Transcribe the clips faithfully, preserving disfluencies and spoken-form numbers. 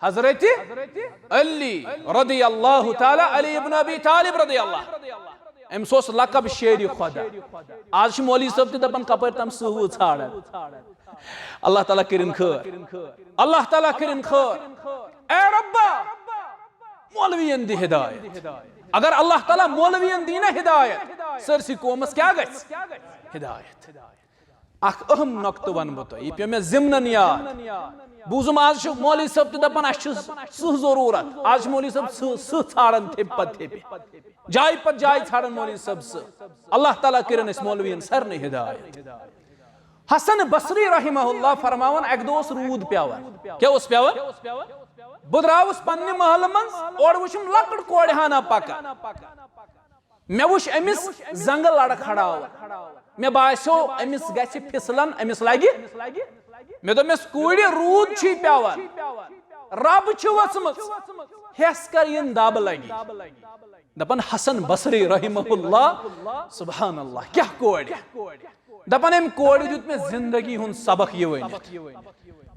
حضرت علی رضی اللہ تعالیٰ، علی ابن ابی طالب رضی اللہ، أمِس اوس لقب شیر خدا۔ آز چھِ مولوی صٲب تہِ دَپان، کَپٲرۍ تام سٕہہ وٕہہ ژھانٛڈان۔ اللہ تعالیٰ کٔرِن خٲر، اللہ تعالیٰ کٔرِن خٲر۔ اے رۄبا، مولوین دِ ہدایت۔ اگر اللہ تعالیٰ مولوین دی نہ ہدایت، سٲرسٕے قومس کیٛاہ گژھِ؟ ہدایت۔ اکھ اہم نقطہٕ ونہٕ بہٕ تۄہہِ، یہِ پیوٚو مےٚ ضمنن یاد۔ بوٗزُم، آز چھُ مولوی صٲب تہِ دپان، اسہِ چھُ سٕہہ ضروٗرت۔ آز چھُ مولوی صٲب سٕہہ، سٕہہ ژھانڈان تھیٚپہِ پتہٕ تھیٚپہِ، جایہِ پتہٕ جایہِ ژھانڈان مولوی صٲب سٕہہ۔ اللہ تعالیٰ کٔرِن اسہِ مولوین سارنٕے ہدایت۔ حسن بصری رحمہ اللہ فرماوان، اکہِ دۄہ اوس روٗد پیوان۔ کیٛاہ اوس پیوان؟ بہٕ درٛاوُس پننہِ محلہٕ منٛز، اورٕ وٕچھُم لۄکٕٹ کورِ ہنا پکان۔ مےٚ وٕچھ أمِس زنٛگہٕ لڑٕ کھڑاوان۔ مےٚ باسیو أمِس گژھِ پھسلن، أمِس لگہِ۔ مےٚ دوٚپ أمِس، کوٗرِ، روٗد چھُے پیوان، رب چھِ ؤژھمٕژ، ہٮ۪س کر یِن دب لگی۔ دپان حسن بصری رحمہ اللہ، سبحان اللہ، کیٛاہ کورِ؟ دپان أمۍ کورِ دیُت مےٚ زندگی ہُنٛد سبق یہِ ؤنِتھ۔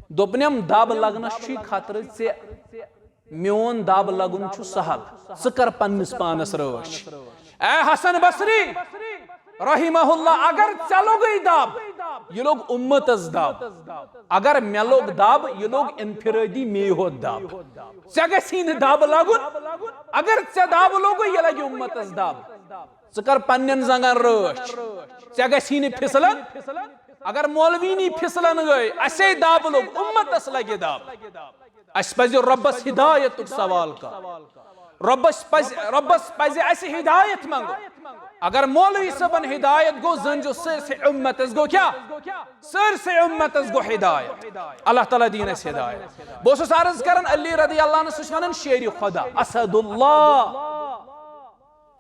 دوٚپنم، دب لگنس چھُے خطرٕ ژےٚ، میون دب لگُن چھُ سہل، ژٕ کر پننِس پانس رٲچھ۔ اے حسن بصری رحمہ اللہ، اگر ژےٚ لوٚگُے دب، یہِ لوٚگ اُمتس دب۔ اگر مےٚ لوٚگ دب، یہِ لوٚگ انفرٲدی مے ہوت دب۔ ژےٚ گژھی نہٕ دب لگُن۔ اگر ژےٚ دب لوٚگُے، یہِ لگہِ اُمتس دب۔ ژٕ کر پننٮ۪ن زنٛگن رٲچھ، ژےٚ گژھی نہٕ پھسلن۔ اگر مولوی نی پھسلن گٔے، اسے دب لوٚگ، اُمتس لگہِ دب۔ اسہِ پزِ رۄبس ہدایتُک سوال کرُن۔ رۄبس پزِ، رۄبس پزِ اسہِ ہدایت منٛگُن۔ اگر مولوی صٲبن ہدایت گوٚو، زن جو سٲرسٕے اُمتس گوٚو کیٛاہ؟ سٲرسٕے اُمتس گوٚو ہدایت۔ اللہ تعالیٰ دِیِن اسہِ ہدایت۔ بہٕ اوسُس عرض کران، علی رضی اللہ عنہ سُہ چھُ ونان شیرِ خدا، اسد اللہ۔